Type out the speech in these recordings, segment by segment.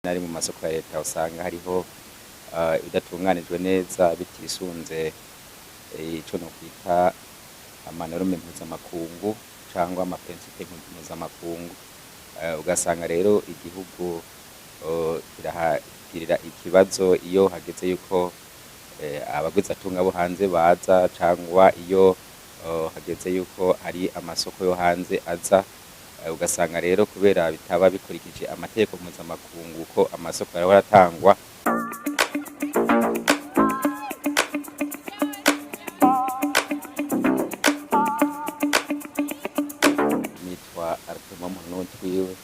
Nari mu masoko ya leta usanga hariho ibidatunganijwe neza bitisunze ico nokwita ama normes mpuzamakungu cangwa ama principes mpuzamakungu. Ugasanga rero igihugu kirahagirira ikibazo iyo hageze yuko abagwizatunga bo hanze baza, cangwa iyo hageze yuko hari amasoko yo hanze aza. Ugasanga rero kubera bitaba bikurikije amategeko mpuzamakungu ko amasoko yahora aratangwa. Nitwa Arthur Muntutwiwe,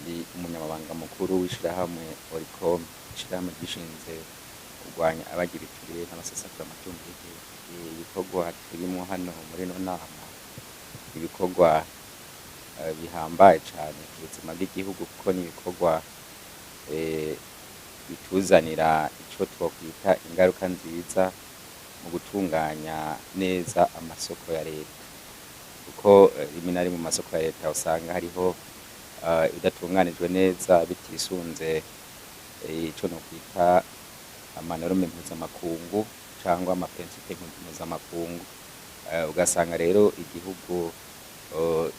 ndi umunyamabanga mukuru w'ishirahamwe Oricom, ishirahamwe ryishinze kurwanya abagira ibiturire n'abasesagura amatungo y'igihugu. Ibikorwa turimwo hano muri ino nama, ibikorwa bihambaye cane ku buzima bw'igihugu, kuko ni ibikorwa bituzanira ico twokwita ingaruka nziza mu gutunganya neza amasoko ya leta, kuko rimwe na rimwe mu masoko ya leta usanga hariho ibidatunganijwe neza bitisunze ico nokwita ama normes mpuzamakungu cangwa ama principes mpuzamakungu. Ugasanga rero igihugu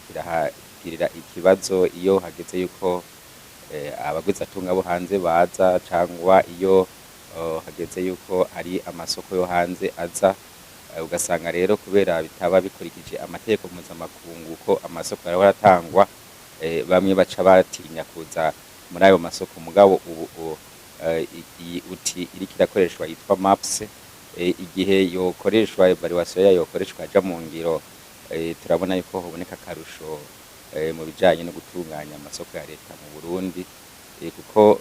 kirahagirira ikibazo iyo hageze yuko abagwizatunga bo hanze baza, cangwa iyo hageze yuko hari amasoko yo hanze aza. Ugasanga rero kubera bitaba bikurikije amategeko mpuzamakungu ko amasoko yahora aratangwa, bamwe baca batinya kuza muri ayo masoko. Mugabo ubu iyi outil iriko irakoreshwa yitwa MAPS, igihe yokoreshwa, évaluation yayo yokoreshwa ikaja mu ngiro, turabona yuko hoboneka akarusho mu bijanye no gutunganya amasoko ya leta mu Burundi, kuko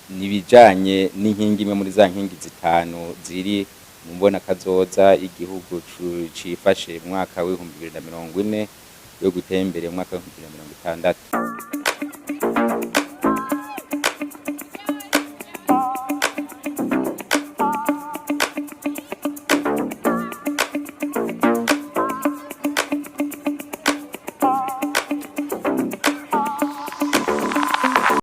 nibijanye n'inkingi imwe muri za nkingi zitanu ziri mu mbonakazoza y'igihugu cifashe mu mwaka w'2040 yo gutera imbere mu mwaka w'2060.